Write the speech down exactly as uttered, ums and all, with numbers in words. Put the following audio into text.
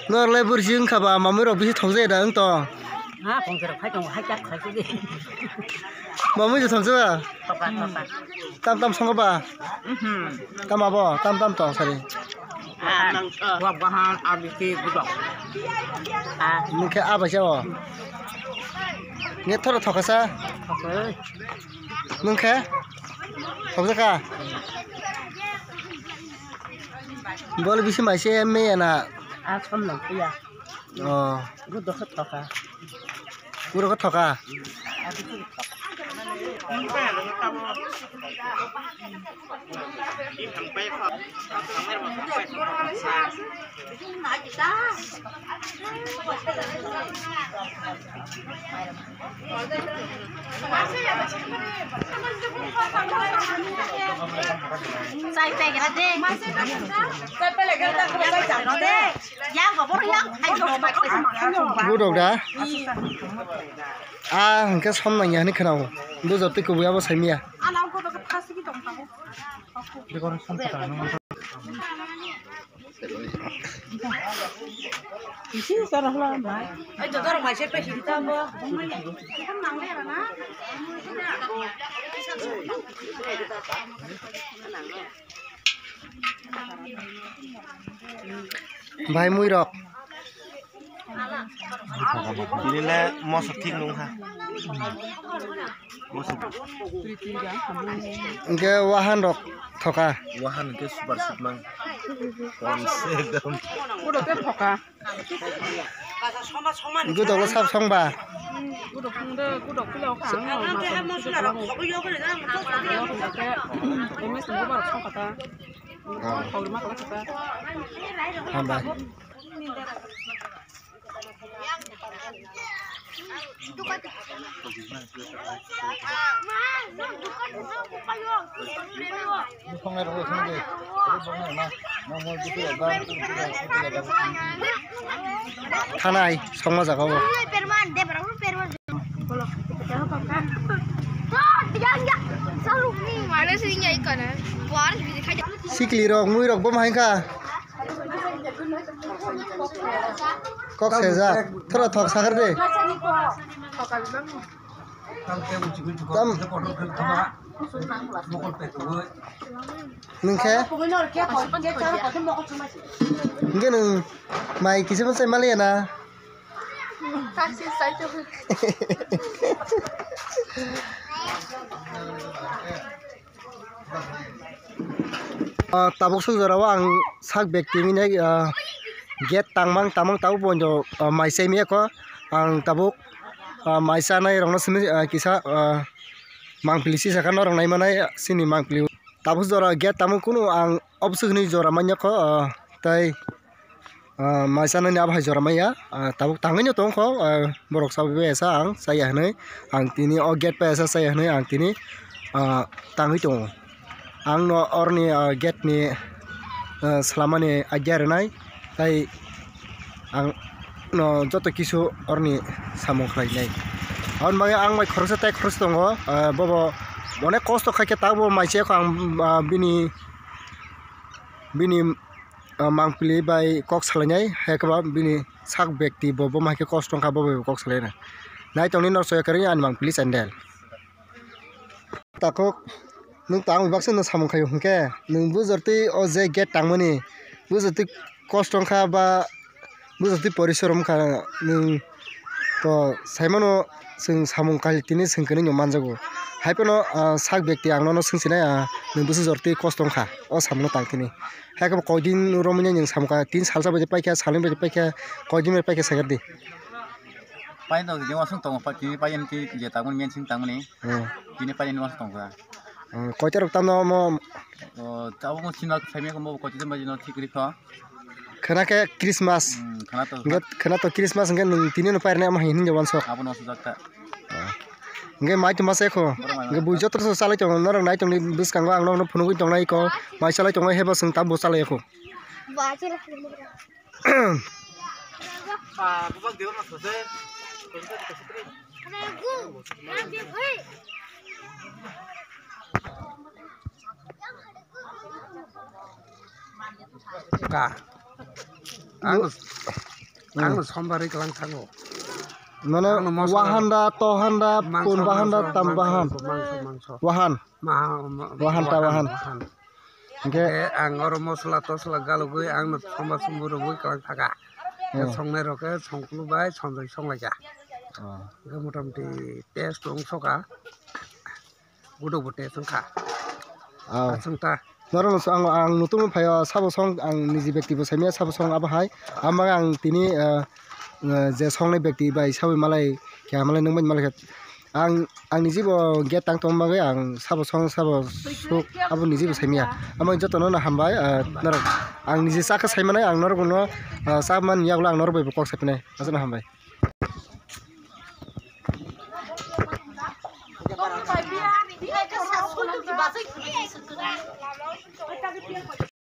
Norle bursi wngkha ba, mamui rok bisi thokjai da wng tong. Ha, pongke rok khai tongo, hai tak khai tong. Mamui je thokjai ba? Thokha, thokha. Tam tam songo ba? Mhm. Tam abo, tam tam tong sari. Ah, wak bahan, abisi gudok. Ah. Nungkhe abaisa o. Nge thoro thokasa? Thokha. Nungkhe? Thokjaka? Bol bisi maise meya na. Ah, som nang puya. Oh. Gudok khe thokha. Gudok khe thokha. Budok da? Ah, hingke som nangya hinui khwnao. Bujor twi kubui abo saimanya. Bai mui rok. Tini le moso thik nung ha. Moso. Hingke wahan rok thoka. Wahan hingke super seat mang. Kom se kom. Udo ke thoka. Gudok lo sab song ba. Gudok phung de, gudok pila o kha. Ang no ma song. Gudok ke M S ni gubaro song kha ta. Khogri ma kha ta. Hambai. Thanai songma jaga o. Sikli rok mui rok bo ma hai kha. Kok sejak, thora thok sakar de. Tam. Nwng khe? Hingke nwng mai kisa bwsai maliya na? Ah, tabuk suk jora o ang sak bag timi nai, ah, gate tangmang tangmang tabuk bo, ah, mai chai maya kho. Ang tabuk, ah, mai chanai rok no simi, ah, kisa, ah, mangpili sisa khe norok nai manai chini mangpili. Tabuk jora gate tangmang kunu ang oboswk hinui jora manya kho, ah, tei Ah, mai chanani abo hai jora maya, ah, tabuk tangwi no tongkho, ah, borok chabai bai asa ang chaya hinui, ang tini o gate pai asa chaya hinui ang tini, ah, tangwi tongo. Ang no oroni, ah, gate ni, ah, swlamani idea rwnai, tai ang no joto kisu oroni samung khlainai. Aboni bagwi ang bai khoroksa tai khoroksa tongo, ah, bobo onek kosto khaikhe tabukbo mai chaya kho ang, ah, bini, bini, ah, mangpili bai kok salainai, hai khe ba bini sak bekti bo, bo hai khe kosto wngkha, bo bai bo kok salaina. Nai tongni norok soya kwrwi ani mangpili chendel. Takhuk, nwng tang bai baksa no samung khaio hwnkhe, nwng bujor twi o je gate tangmani, bujor twi kosto wngkha ba bujor twi porisorom wngkha nwng to saimano. Chwng samung kali tini chwng kwnwi no manjago. Hai phano, ah, sak bekti ang nono swngchinai, ah, nwng bwswk jor twi kosto wngkha o samungno tang tini. Hai khe bo koi din romwi nai nwng samung kha, tin salsa bai paikha, salnwi bai paikha, koi din bai paikha sagar di. Pai no jeng wasung tongo, pa tini pai em ti je tangmani men sing tangmani. Hmm. Tini pai ni wasung tongo. Hmm, koita rok tamo mo? O, tabuk mo sima saimya ko mo koita din bai no thik ri kho. Khwna khe Christmas. Hmm, khwna to. Hwnkhe khwna to Christmas hwnkhe nwng tini no pairwnai omo hai hinwi wansok. Abono sujak ta. Ah. Hwnkhe mai tongma se kho. Borok mai hwnkhe bui joto se chalai tongo, norok nai tongni bwskango ang nokno phunugwi tongnai kho. Mai chalai tongo hebo chwng tabuk chalai kho. Ka. Ang, ang sombar ri klang thango. Mane ang no mosla wahanda, tohanda, mangso, kun bahanda, mangso, tam mangso, bahan. Mangso, mangso. Wahan. Maha, ma-, wahan ta wahan, wahan. Hingke ang oro mosla tosla galugwi ang no sombar sumbu rwgwi klang thaka. Hmm. Songnai rok khe songkulu bai sonjoi songlaika. Oh. Hingke motamoti test wng soka. Gudo bo test wngkha. Oh. Aswng ta. Norok no ang, ang nutung no phaio sabo song ang niji bekti bo saimaya sabo song abo hai. Ama ang tini, eh, eh, je songnai bekti bai sawi malai khe malai nung bai malai khe. Ang, ang niji bo gate tang tong bagwi ang sabo song sabo suk abo niji bo saimaya. Amo joto no hambai, eh, norok ang niji chakhe saimanai ang norok no, eh, cha man yagulo ang norok bai bo kok saipinai. Aswk no hambai.